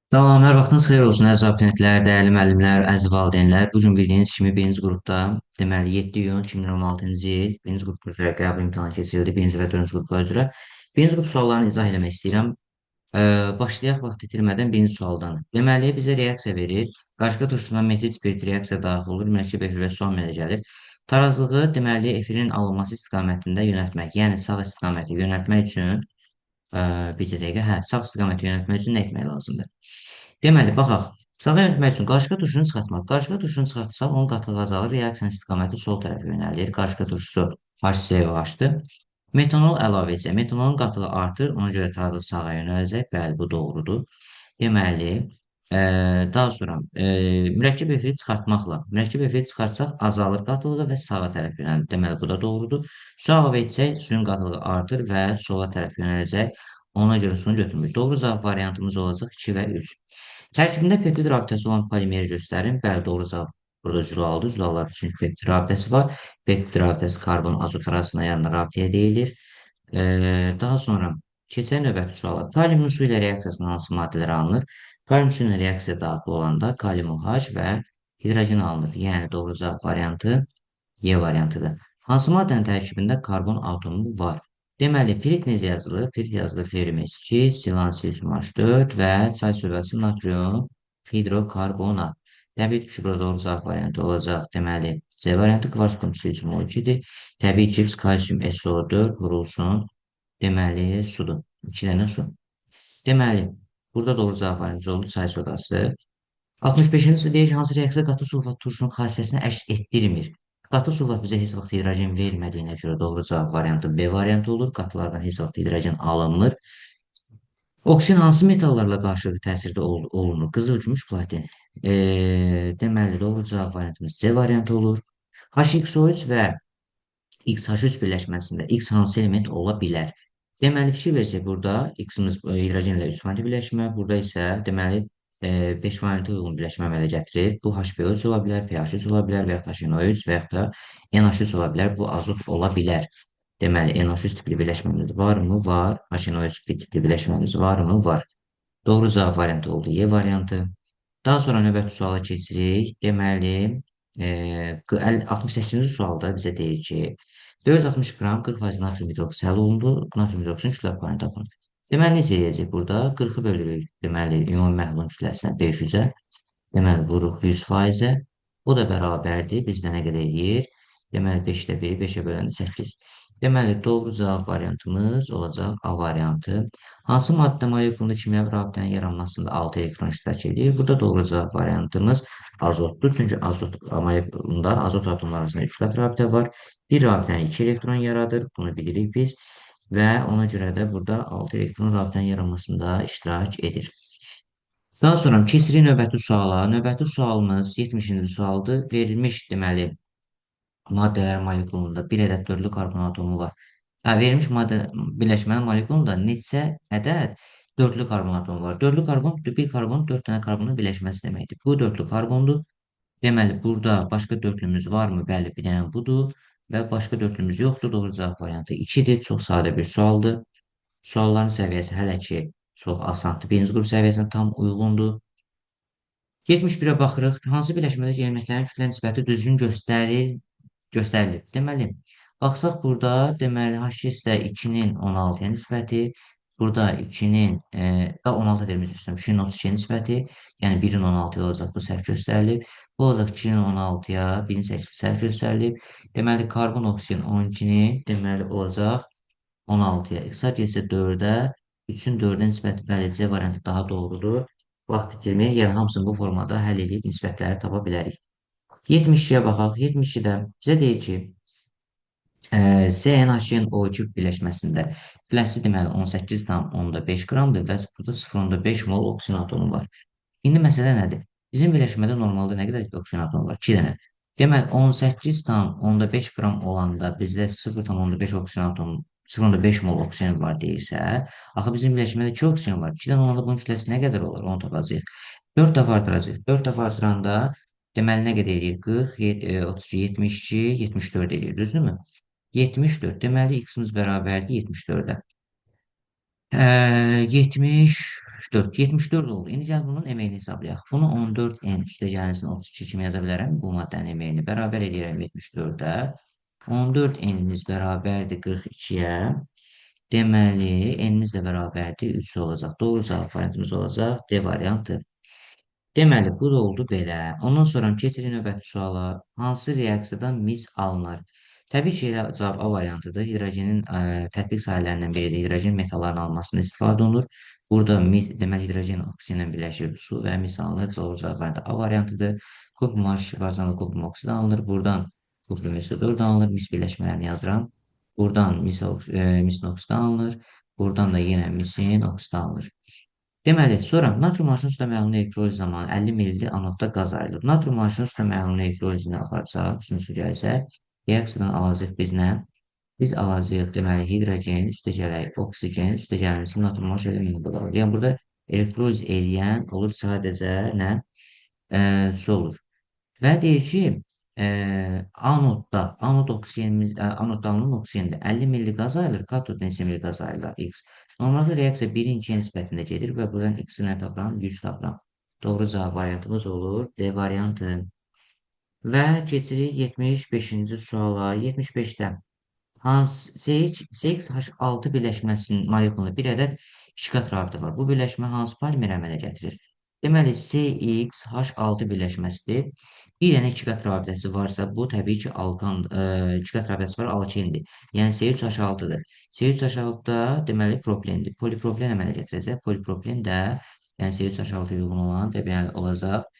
Salam, hər vaxtınız xeyir olsun, əziz abituriyentlər, dəyərli müəllimlər, əziz valideynlər. Bu gün bildiyiniz kimi birinci qrupda, deməli 7 iyun 2026-cı il birinci qrup üzrə qəbul imtahanı keçirildi, birinci və dördüncü qruplar üzrə. Birinci qrup suallarını izah eləmək istəyirəm. Başlayaq vaxt itirmədən birinci sualdan. Deməli, bizə reaksiya verir. Qarışqa turşusundan metil spirit reaksiya daxil olur, mürəkkəb efir və su əmələ gəlir. Tarazlığı, deməli, efirin alınması istiqamətində yönəltmək, yəni sağ istiqamətə yönəltmək üçün, bir dəqiqə, hə, sağ istiqamətə yönəltmək üçün nə etmək lazımdır? Deməli, baxaq. Sağa yönəltmək üçün qarışqa turşusunu çıxartmaq. Qarışqa turşusunu çıxartsaq, onun qatlığı azalır, reaksiyanın istiqaməti sol tərəfə yönəlir. Qarışqa turşusu HCOH-dır. Metanol əlavə etsək, metanolun qatlığı artır, ona görə tarazlıq sağa yönələcək. Bəli, bu doğrudur. Deməli, daha sonra mürəkkəb efiri çıxartmaqla, mürəkkəb efiri çıxartsaq azalır qatılığı və sağa tərəf yönəlir. Deməli, bu da doğrudur. Su əlavə etsək, suyun qatılığı artır və sola tərəf yönələcək. Ona görə sunu götürmürük. Doğru cavab variantımız olacaq 2 və 3. Tərkibində peptid rabitəsi olan polimeri göstərin. Bəli, doğru cavab burada zülaldır. Zülallar üçün peptid rabitəsi var. Peptid rabitəsi karbon azot arasında yaranan rabitəyə deyilir. Daha sonra keçək növbəti suala. Kaliumun su ilə reaksiyasında hansı maddələr alınır? Kalium su ilə reaksiya daxil olanda kalium OH və hidrogen alınır. Yəni doğru cavab variantı Y variantıdır. Hansı maddənin tərkibində karbon atomu var? Deməli, pirit necə yazılır? Pirit yazılır ferrum S2, silan silsium H4 və çay sodası natrium hidrokarbonat. Təbii ki, burada doğru cavab variantı olacaq. Deməli, C variantı kvars kum silsium O2-dir. Təbii gips kalsium SO4 vurulsun. Deməli, sudur. 2 dənə su. Deməli, burada doğru cavab variantı oldu çay sodası. 65-ci deyir ki, hansı reaksiya qatı sulfat turşunun xassəsini əks etdirmir? Qatı sulfat bizə heç vaxt hidrogen vermədiyinə görə doğru cavab variantı B variantı olur. Qatılardan heç vaxt hidrogen alınmır. Oksin hansı metallarla qarşılıqlı təsirdə olunur? Qızıl, gümüş, platin. Deməli, doğru cavab variantımız C variantı olur. HXO3 və XH3 birləşməsində X hansı element ola bilər? Deməli, fikir versək burada X-imiz hidrogenlə 3 variantı birləşmə, burada isə deməli 5 variantı uyğun birləşmə əmələ gətirir. Bu HBO3 ola bilər, PH3 ola bilər və yaxud da HNO3 və yaxud da NH3 ola bilər. Bu azot ola bilər. Deməli, NH3 tipli birləşməmiz varmı? Var. HNO3 tipli birləşməmiz varmı? Var. Doğru cavab variantı oldu. Y variantı. Daha sonra növbəti suala keçirik. Deməli, 68-ci sualda bizə deyir ki, 460 qram 40% natrium hidroksid həll olundu. Natrium hidroksidin kütlə payını tapın. Deməli, necə eləyəcək burada? 40-ı bölürük. Deməli, ümumi məhlulun kütləsinə 500-ə. Deməli, vururuq 100%-ə. Bu da bərabərdir. Bizdə nə qədər eləyir? Deməli, 5-də 1, 5-ə böləndə 8. Deməli, doğru cavab variantımız olacaq A variantı. Hansı maddə molekulunda kimyəvi rabitənin yaranmasında 6 elektron iştirak edir? Burada doğru cavab variantımız azotdur. Çünki azot molekulunda azot atomları arasında 3 qat rabitə var. Bir rabitəni 2 elektron yaradır. Bunu bilirik biz. Və ona görə də burada 6 elektron rabitənin yaranmasında iştirak edir. Daha sonra keçirik növbəti suala. Növbəti sualımız 70-ci sualdır. Verilmiş deməli maddələr molekulunda bir ədəd dördlü karbon atomu var. Hə, verilmiş maddə birləşmənin molekulunda neçə ədəd dördlü karbon atomu var? Dördlü karbon bir karbon 4 dənə karbonun birləşməsi deməkdir. Bu dördlü karbondur. Deməli burada başqa dördlümüz varmı? Bəli, bir dənə budur və başqa dördlümüz yoxdur. Doğru cavab variantı 2-dir. Çox sadə bir sualdır. Sualların səviyyəsi hələ ki çox asandır. Birinci qrup səviyyəsinə tam uyğundur. 71-ə baxırıq. Hansı birləşmədə elementlərin kütlə nisbəti düzgün göstərilib? Deməli, baxsaq burada, deməli, H2-də 2-nin 16-ya nisbəti, burada 2-nin, da 16 deyirəm, üzr istəyirəm, 2-nin 32-yə nisbəti, yəni 1-in 16-ya olacaq, bu səhv göstərilib. Bu olacaq 2-nin 16-ya, 1-in 8 səhv göstərilib. Deməli, karbon oksigen 12-nin, deməli, olacaq 16-ya. İxtisar getsə 4-ə, 3-ün 4-ə nisbəti, bəli, C variantı daha doğrudur. Vaxt itirməyə, yəni hamısını bu formada həll edib nisbətləri tapa bilərik. 72-yə baxaq. 72-də bizə deyir ki, CNH-O2 birləşməsində kütləsi deməli 18,5 qramdır və burada 0,5 mol oksigen atomu var. İndi məsələ nədir? Bizim birləşmədə normalda nə qədər oksigen atomu var? 2 dənə. Deməli 18,5 qram olanda bizdə 0,5 oksigen atomu 0,5 mol oksigen var deyirsə, axı bizim birləşmədə 2 oksigen var. 2-dən olanda bunun kütləsi nə qədər olar? Onu tapacağıq. 4 dəfə artıracağıq. 4 dəfə artıranda deməli nə qədər eləyir? 40, 32, 72, 74 eləyir. Düzdürmü? 74. Deməli, x-imiz bərabərdir 74-ə. 74 74. 74 oldu. İndi gəl bunun eməyini hesablayaq. Bunu 14N üstə gəlinsin 32 kimi yaza bilərəm. Bu maddənin eməyini bərabər edirəm 74-ə. 14 N-imiz bərabərdir 42-yə. Deməli, N-imiz də bərabərdir 3 olacaq. Doğru cavab variantımız olacaq D variantı. Deməli, bu da oldu belə. Ondan sonra keçirik növbəti suala. Hansı reaksiyadan mis alınır? Təbii ki, elə cavab A variantıdır. Hidrogenin tətbiq sahələrindən biridir. Hidrogen metalların alınmasında istifadə olunur. Burada mis, deməli, hidrogen oksigenlə birləşir su və mis alınır. Doğru cavab variantı A variantıdır. Kuprum H bazanlı kuprum oksid alınır. Buradan kuprum SO4 alınır. Mis birləşmələrini yazıram. Buradan misin oksidi alınır. Buradan da yenə misin oksidi alınır. Deməli, sonra natrium H-ın suda məhlulun elektroliz zamanı 50 ml anodda qaz ayrılır. Natrium H-ın suda məhlulun elektrolizini aparsaq, üstünə su gəlsə, reaksiyadan alacaq biz nə? Biz alacağıq, deməli, hidrogen, üstə gələk oksigen, üstə gəlməsi natrium H elə məhlulda qalır. Yəni, burada elektroliz eləyən olur sadəcə nə? Su olur. Və deyir ki, anodda, anod oksigenimiz, anodda alınan oksigendə 50 ml qaz ayrılır, katod neçə ml qaz ayrılır? X. Normalda reaksiya 1-in 2-yə nisbətində gedir və buradan X-i nə tapıram? 100 tapıram. Doğru cavab variantımız olur. D variantı. Və keçirik 75-ci suala. 75-də hansı CXH6 birləşməsinin molekulunda bir ədəd iki qat rabitə var. Bu birləşmə hansı polimer əmələ gətirir? Deməli, CXH6 birləşməsidir. Bir dənə iki qat rabitəsi varsa, bu təbii ki, alkan, iki qat rabitəsi var, alkendir. Yəni, C3H6-dır. C3H6-da, deməli, proplendir. Polipropilen əmələ gətirəcək. Polipropilen də, yəni C3H6 uyğun olan, deməli, olacaq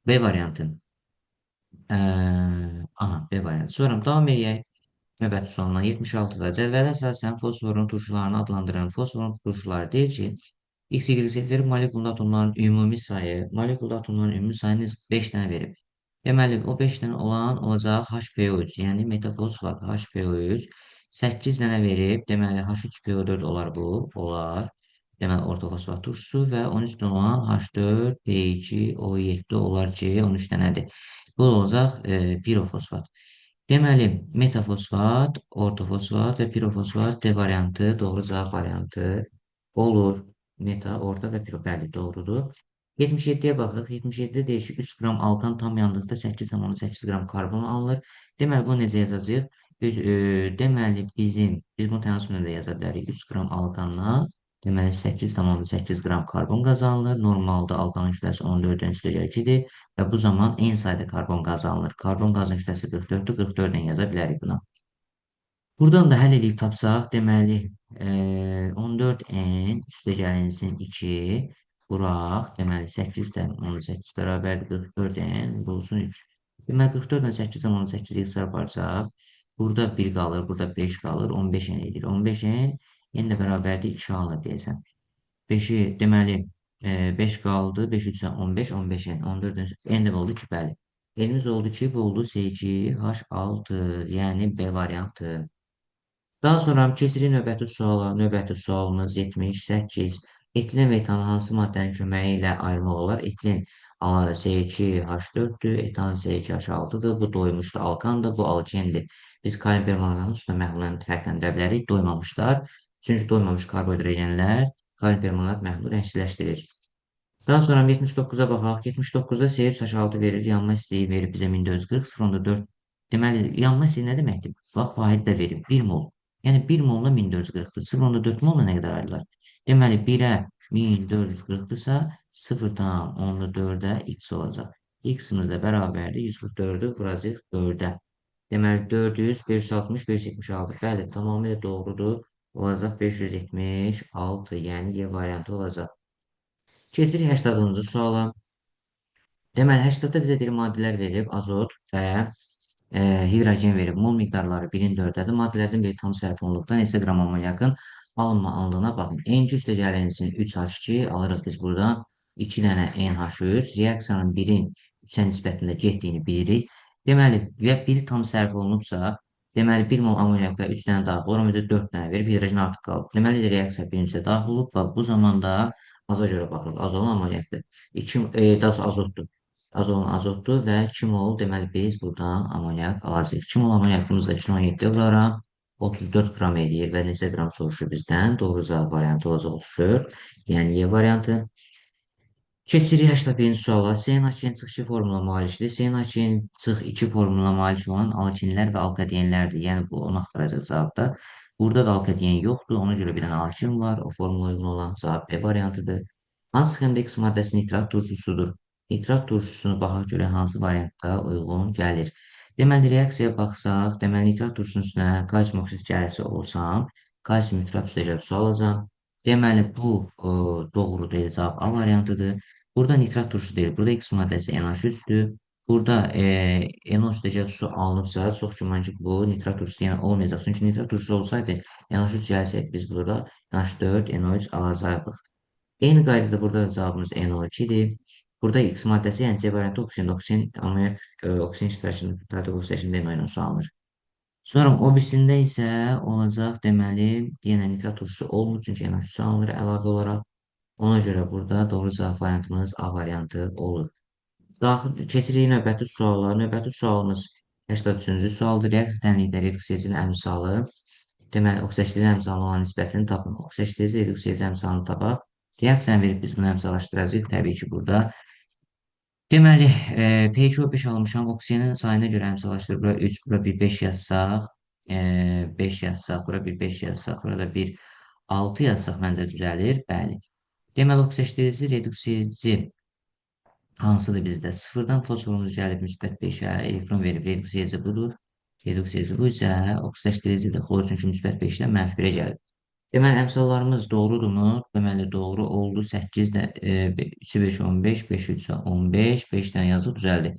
B variantı. Aha, B variantı. Sonra davam edək. Növbəti sualına 76-da cədvələ əsasən fosforun turşularını adlandıran fosforun turşuları deyir ki, X, Y, Z verib molekulda atomların ümumi sayı, molekulda atomların ümumi sayını 5 dənə verib. Deməli, o 5 dənə olan olacaq HPO3, yəni metafosfat HPO3. 8 dənə verib, deməli, H3PO4 olar bu, olar. Deməli, ortofosfat turşusu və 13 dənə olan H4P2O7 olar ki, 13 dənədir. Bu olacaq pirofosfat. Deməli, metafosfat, ortofosfat və pirofosfat D variantı doğru cavab variantı olur. Meta, orta və piro, bəli, doğrudur. 77-yə baxaq. 77-də deyir ki, 3 qram alkan tam yandıqda 8,8 qram karbon alınır. Deməli, bunu necə yazacağıq? Deməli, biz bunu tənasüblə də yaza bilərik. 3 qram alkandan, deməli, 8,8 qram karbon qazanılır. Normalda alkanın kütləsi 14-dən 2-dir və bu zaman eyni sayda karbon qazanılır. Karbon qazın kütləsi 44-dür, 44-dən yaza bilərik buna. Buradan da həll edib tapsaq, deməli, 14N üstə gəlinsin 2, vuraq, deməli, 8,8 bərabərdir 44N, vurulsun 3. Deməli, 44-dən 8,8 ixtisar aparsaq, burada 1 qalır, burada 5 qalır, 15N edir. 15N, N də bərabərdir 2 alınır deyəsən. 5-i, deməli, 5 qaldı, 5 3-ə 15, 15N, 14 N də oldu ki, bəli. N'imiz oldu ki, bu oldu C2H6, yəni B variantı. Daha sonra keçirik növbəti suala. Növbəti sualımız 78. Etilen və etanı hansı maddənin köməyi ilə ayırmaq olar? Etilen C2H4-dür, etan C2H6-dır. Bu doymuşdu alkandır, bu alkendir. Biz kalium permanganatın suda məhlullarını fərqləndirə bilərik. Doymamışlar. Çünki doymamış karbohidrogenlər kalium permanganat məhlulu rəngsizləşdirir. Daha sonra 79-a baxaq. 79-da C3H6 verir, yanma istiliyi verir bizə 1440, 0,4. Deməli, yanma istiliyi nə deməkdir? Bax, vahid də verib, 1 mol. Yəni, 1 molla 1440-dır. 0,4 molla nə qədər ayrılar? Deməli, 1-ə 1440-dırsa, 0,4-ə x olacaq. X-imiz də bərabərdir. 144-ü vuracaq 4-ə. Deməli, 400, 560, 576. Bəli, tamamilə doğrudur. Olacaq 576, yəni Y variantı olacaq. Keçirik 80-cı suala. Deməli, 80-da bizə deyir maddələr verib, azot və hidrogen verib. Mol miqdarları 1-in 4-dədir. Maddələrdən biri tam sərf olunduqda neçə qram amonyakın alınma alındığına baxın. N2 üstə gəlinsin 3H2 alırıq biz buradan. 2 dənə NH3. Reaksiyanın 1-in 3-ə nisbətində getdiyini bilirik. Deməli, və biri tam sərf olunubsa, deməli 1 mol amonyakla 3 dənə daxil olur, amma 4 dənə verib, hidrogen artıq qalıb. Deməli, reaksiya 1-in 3-ə daxil olub və bu zamanda aza görə baxırıq. Az olan amonyakdır. 2, daha sonra azotdur. Az olan azotdur və 2 mol, deməli, biz buradan amonyak alacağıq. 2 mol amonyakımızı da 2,17 vuraram. 34 qram eləyir və neçə qram soruşur bizdən? Doğru cavab variantı olacaq 34. Yəni Y variantı. Keçirik 81-ci suala. CnH2n-2 formula malikdir. CnH2n-2 formula malik olan alkinlər və alkadienlərdir. Yəni bu onu axtaracaq cavabda. Burada da alkadien yoxdur. Ona görə bir dənə alkin var. O formula uyğun olan cavab B variantıdır. Hansı sxemdə X maddəsi nitrat turşusudur? Nitrat turşusunu baxaq görək hansı variantda uyğun gəlir. Deməli, reaksiyaya baxsaq, deməli, nitrat turşusunun üstünə kalsium oksid gəlisi olsam, kalsium nitrat üstəgəl su alacağam. Deməli, bu doğru deyil, cavab A variantıdır. Burada nitrat turşusu deyil, burada X maddəsi NH3-dür. Burada NO üstəgəl su alınıbsa, çox güman ki, bu nitrat turşusu yəni olmayacaq. Çünki nitrat turşusu olsaydı, NH3 gəlsək biz burada NH4, NO3 alacaqdıq. Eyni qaydada burada da cavabımız NO2-dir. Burada X maddəsi, yəni C variantı oksigen, oksigen, amonyak, oksigen iştirakında, nitrat oksigen NO ilə su alınır. Sonra o birisində isə olacaq, deməli, yenə nitrat turşusu olmur, çünki NH3 su alınır əlavə olaraq. Ona görə burada doğru cavab variantımız A variantı olur. Daxil keçirik növbəti suala. Növbəti sualımız 83-cü sualdır. Reaksiya tənlikdə reduksiyacının əmsalı. Deməli, oksidaşdırıcı əmsalına olan nisbətini tapın. Oksidaşdırıcı reduksiyacı əmsalını tapaq. Reaksiyanı verib biz bunu əmsallaşdıracağıq təbii ki burada. Deməli, P2O5 almışam. Oksigenin sayına görə əmsallaşdırır. Bura 3, bura bir 5 yazsaq, 5 yazsaq, bura bir 5 yazsaq, burada bir 6 yazsaq məncə düzəlir. Bəli. Deməli, oksidaşdırıcı reduksiyacı hansıdır bizdə? Sıfırdan fosforumuz gəlib müsbət 5-ə, elektron verib, reduksiyacı budur. Reduksiyacı bu isə oksidaşdırıcıdır. Xlor çünki müsbət 5-dən mənfi 1-ə gəlib. Deməli, əmsallarımız doğrudurmu? Deməli, doğru oldu. 8 də, 3, 5, 15, 5, 3, 15, 5 dənə yazıq düzəldi.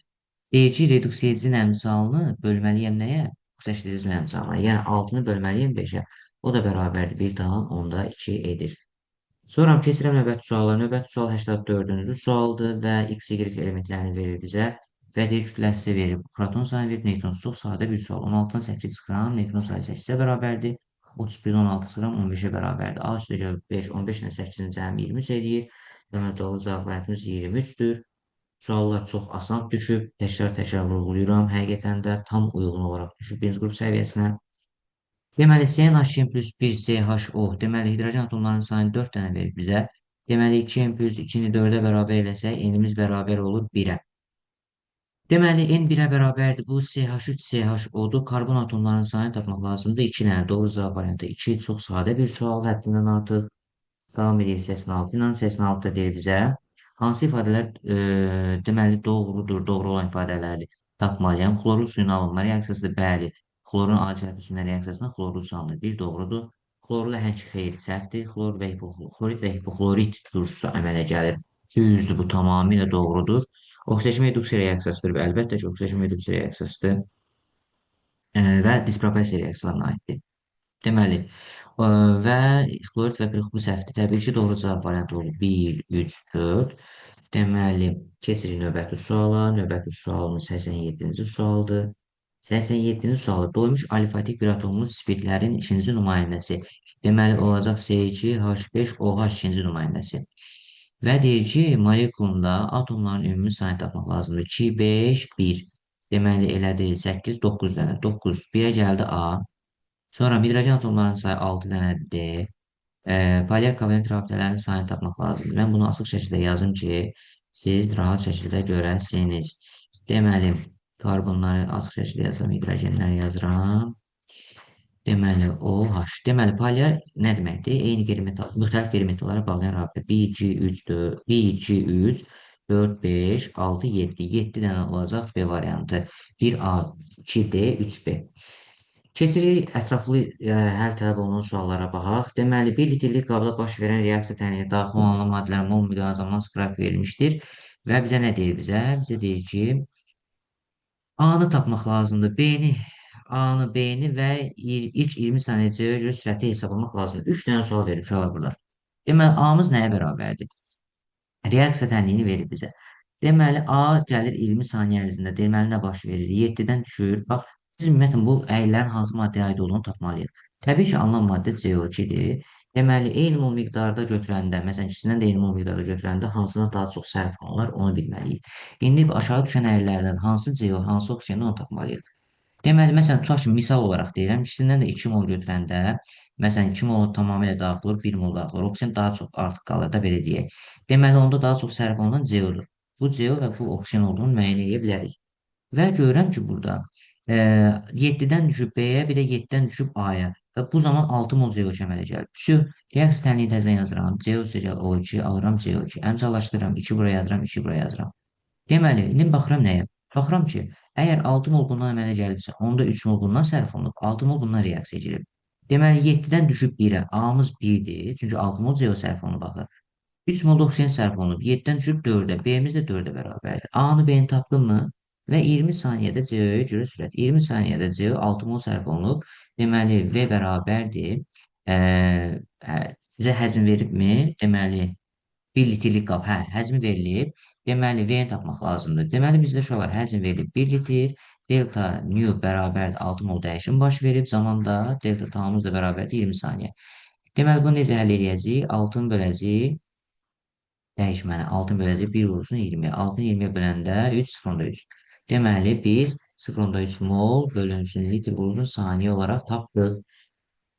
Deyir ki, reduksiyacının əmsalını bölməliyəm nəyə? Oksidaşdırıcının əmsalına. Yəni, 6-nı bölməliyəm 5-ə. O da bərabərdir 1,2 edir. Sonra keçirəm növbəti suala. Növbəti sual 84-cü sualdır və X, Y elementlərini verir bizə və deyir kütləsi verir. Proton sayını verib, neytron. Çox sadə bir sual. 16-dan 8 qram, neytron sayı 8-ə bərabərdir. 31-dən 16 qram 15-ə bərabərdir. A üstə gəlib 5, 15 ilə 8-in cəmi 23 eləyir. Deməli, doğru cavab variantımız 23-dür. Suallar çox asan düşüb. Təkrar-təkrar vurğulayıram. Həqiqətən də tam uyğun olaraq düşüb birinci qrup səviyyəsinə. Deməli, CnH2n plus 1 CHO. Deməli, hidrogen atomlarının sayını 4 dənə verib bizə. Deməli, 2n plus 2-ni 4-ə bərabər eləsək, n-imiz bərabər olur 1-ə. Deməli, n 1-ə bərabərdir. Bu CH3 CHO-dur. Karbon atomlarının sayını tapmaq lazımdır. 2 dənə. Doğru cavab variantı 2. Çox sadə bir sual, həddindən artıq. Davam edirik 86 ilə. 86-da deyir bizə. Hansı ifadələr deməli, doğrudur, doğru olan ifadələrdir. Tapmalıyam. Xlorlu suyun alınma reaksiyasıdır. Bəli. Xlorun A cəhətli suyun reaksiyasına xlorlu su alınır. Bir doğrudur. Xlorlu ləhəng xeyr səhvdir. Xlor və hipoklorit və hipoklorit turşusu əmələ gəlir. Düzdür, bu tamamilə doğrudur. Oksidaşma reduksiya reaksiyasıdır. Əlbəttə ki, oksidaşma reduksiya reaksiyasıdır. Və disproporsiya reaksiyalarına aiddir. Deməli, və xlorid və bu səhvdir. Təbii ki, doğru cavab variantı olur. 1, 3, 4. Deməli, keçirik növbəti suala. Növbəti sualımız 87-ci sualdır. 87-ci sualda doymuş alifatik bir atomlu spirtlərin ikinci nümayəndəsi. Deməli, olacaq C2H5OH ikinci nümayəndəsi. Və deyir ki, molekulunda atomların ümumi sayını tapmaq lazımdır. 2, 5, 1. Deməli, elədir 8, 9 dənə. 9, 1-ə gəldi A. Sonra hidrogen atomlarının sayı 6 dənə D. Polyar kovalent rabitələrin sayını tapmaq lazımdır. Mən bunu açıq şəkildə yazım ki, siz rahat şəkildə görəsiniz. Deməli, karbonları açıq şəkildə yazıram, hidrogenləri yazıram. Deməli, OH. Deməli, polyar nə deməkdir? Eyni qeyri-metal, müxtəlif qeyri-metallara bağlayan rabitə. 1, 2, 3, 4, 1, 2, 3, 4, 5, 6, 7. 7 dənə olacaq B variantı. 1A, 2D, 3B. Keçirik ətraflı həll tələb olunan suallara baxaq. Deməli, 1 litrlik qabda baş verən reaksiya tənliyi daxil olunan maddələrin mol miqdarı zaman qrafik verilmişdir. Və bizə nə deyir bizə? Bizə deyir ki, A-nı tapmaq lazımdır. B-ni, A-nı, B-ni və ilk 20 saniyə C-yə görə sürəti hesablamaq lazımdır. 3 dənə sual verib uşaqlar burada. Deməli, A-mız nəyə bərabərdir? Reaksiya tənliyini verir bizə. Deməli, A gəlir 20 saniyə ərzində. Deməli, nə baş verir? 7-dən düşür. Bax, biz ümumiyyətlə bu əyrilərin hansı maddəyə aid olduğunu tapmalıyıq. Təbii ki, alınan maddə CO2-dir. Deməli, eyni mol miqdarda götürəndə, məsələn, ikisindən də eyni mol miqdarda götürəndə hansına daha çox sərf olunur, onu bilməliyik. İndi aşağı düşən əyrilərdən hansı CO, hansı oksijeni onu tapmalıyıq. Deməli, məsələn, tutaq ki, misal olaraq deyirəm, ikisindən də 2 mol götürəndə, məsələn, 2 mol tamamilə daxil olur, 1 mol daxil olur. Oksigen daha çox artıq qalır da, belə deyək. Deməli, onda daha çox sərf olunan CO-dur. Bu CO və bu oksigen olduğunu müəyyən edə bilərik. Və görürəm ki, burada 7-dən düşüb B-yə, bir də 7-dən düşüb A-ya. Və bu zaman 6 mol CO2 əmələ gəlir. Vsyo, reaksiya tənliyi təzədən yazıram. CO üstəgəl O2, alıram CO2. Əmsallaşdırıram, 2 buraya yazıram, 2 buraya yazıram. Deməli, indi baxıram nəyə? Baxıram ki, əgər 6 mol bundan əmələ gəlibsə, onda 3 mol bundan sərf olunub, 6 mol bundan reaksiya girib. Deməli, 7-dən düşüb 1-ə, A-mız 1-dir, çünki 6 mol CO sərf olunub axı. 3 mol oksigen sərf olunub, 7-dən düşüb 4-ə, B-miz də 4-ə bərabərdir. A-nı B-ni tapdın mı? Və 20 saniyədə CO-ya görə sürət. 20 saniyədə CO 6 mol sərf olunub. Deməli, V bərabərdir. Bizə həzm veribmi? Deməli, 1 litrlik qab, hə, həzmi verilib. Deməli, V-ni tapmaq lazımdır. Deməli, bizdə uşaqlar həzm verilib 1 litr. Delta nu bərabərdir 6 mol dəyişim baş verib. Zamanda delta tamamız da bərabərdir 20 saniyə. Deməli, bunu necə həll eləyəcəyik? 6-nı böləcəyik. Dəyişməni 6-nı böləcəyik 1 vurulsun 20-yə. 6-nı 20-yə böləndə 3, 0,3. Deməli, biz 0,3 mol bölünsün litr vurulsun saniyə olaraq tapdıq.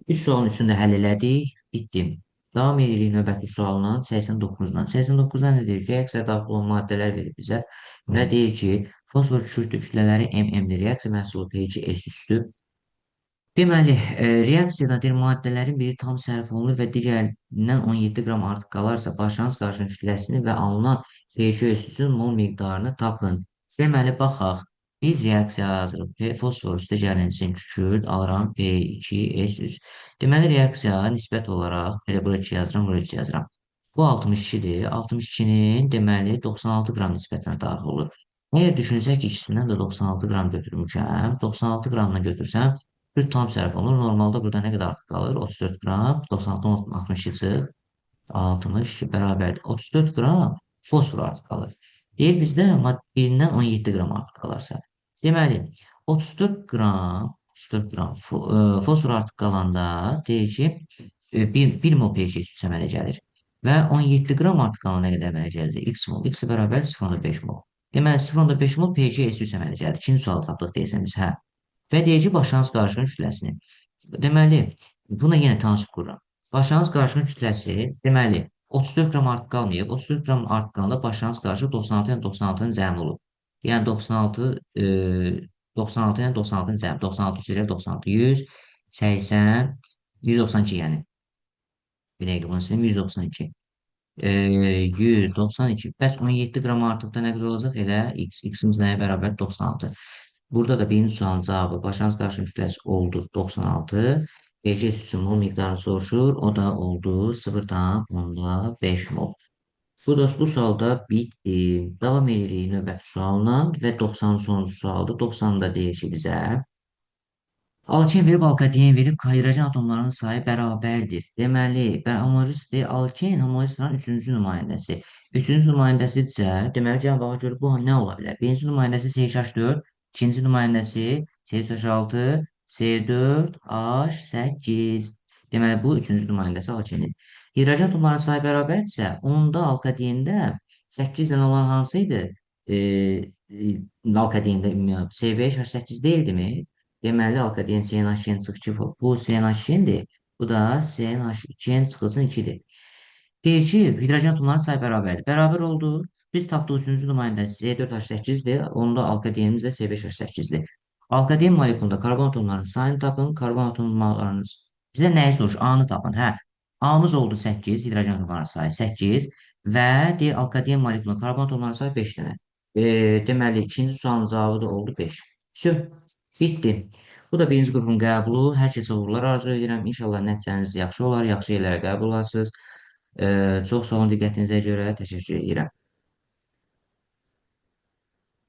3 sualın üçünü də həll elədik. Bitdim. Davam edirik növbəti sualla, 89-dan. 89-dan nə deyir ki, reaksiya daxil olan maddələr verir bizə və deyir ki, fosfor kükürdü kütlələri MM-dir, reaksiya məhsulu P2S3-dür. Deməli, reaksiyada deyir, maddələrin biri tam sərf olunur və digərindən 17 qram artıq qalarsa, başlanğıc qarşının kütləsini və alınan P2S3-ün mol miqdarını tapın. Deməli, baxaq, biz reaksiya yazırıq. P fosfor üstə gəlinsin kükürd, alıram P2S3. Deməli, reaksiya nisbət olaraq, belə bura 2 yazıram, bura 3 yazıram. Bu 62-dir. 62-nin, deməli, 96 qram nisbətinə daxil olur. Əgər düşünsək ki, ikisindən də 96 qram götürmüşəm, 96 qramla götürsəm, bir tam sərf olur. Normalda burada nə qədər artıq qalır? 34 qram, 96-dan 62 çıx, 62 bərabərdir. 34 qram fosfor artıq qalır. Deyir bizdə birindən 17 qram artıq qalarsa. Deməli, 34 qram, 34 qram fosfor artıq qalanda deyir ki, 1 mol P2S3 əmələ gəlir. Və 17 qram artıq qalan nə qədər əmələ gələcək? X mol. X bərabər 0,5 mol. Deməli, 0,5 mol P2S3 əmələ gəldi. İkinci sualı tapdıq deyəsən biz, hə. Və deyir ki, başlanğıc qarışığın kütləsini. Deməli, buna yenə tanısıb qururam. Başlanğıc qarışığın kütləsi, deməli, 34 qram artıq qalmayıb. 34 qram artıq qalanda başlanğıc qarışıq 96 ilə 96-nın cəmi olub. Yəni, 96 ilə 96-nın cəmi. 96 ilə 96, 180, 192 yəni. Bir dəqiqə bunu silim, 192. 192. Bəs 17 qram artıqda nə qədər olacaq? Elə x. X-imiz nəyə bərabər? 96. Burada da birinci sualın cavabı başlanğıc qarışığın kütləsi oldu 96. P2S3-ün mol miqdarını soruşur. O da oldu 0,5 mol. Bu da bu sualda bitdi. Davam edirik növbəti sualla və 90 sonuncu sualdır. 90-da deyir ki bizə alken verib, alkadien verib, hidrogen atomlarının sayı bərabərdir. Deməli, homoloji alken homoloji sıranın üçüncü nümayəndəsi. Üçüncü nümayəndəsidirsə, deməli, cənab baxa görə bu nə ola bilər? Birinci nümayəndəsi CH4, ikinci nümayəndəsi C3H6, C4H8. Deməli, bu üçüncü nümayəndəsi alkenin. Hidrogen atomlarının sayı bərabərdirsə, onda alkadiendə 8 dənə olan hansı idi? Alkadiendə ümumiyyətlə C5H8 deyildimi? Deməli, alkadien CNH2 çıx 2, bu CNH2-dir. Bu da CNH2 çıxılsın 2-dir. Deyir ki, hidrogen atomlarının sayı bərabərdir. Bərabər oldu. Biz tapdıq üçüncü nümayəndəsi C4H8-dir. Onda alkadienimiz də C5H8-dir. Alkadien molekulunda karbon atomlarının sayını tapın. Karbon atomlarının bizə nəyi soruşur? A-nı tapın. Hə. A-mız oldu 8, hidrogen atomlarının sayı 8 və deyir alkadien molekulunda karbon atomlarının sayı 5 dənə. Deməli, ikinci sualın cavabı da oldu 5. Vsyo, bitdi. Bu da birinci qrupun qəbulu. Hər kəsə uğurlar arzu edirəm. İnşallah nəticəniz yaxşı olar, yaxşı yerlərə qəbul olarsınız. Çox sağ olun diqqətinizə görə. Təşəkkür edirəm.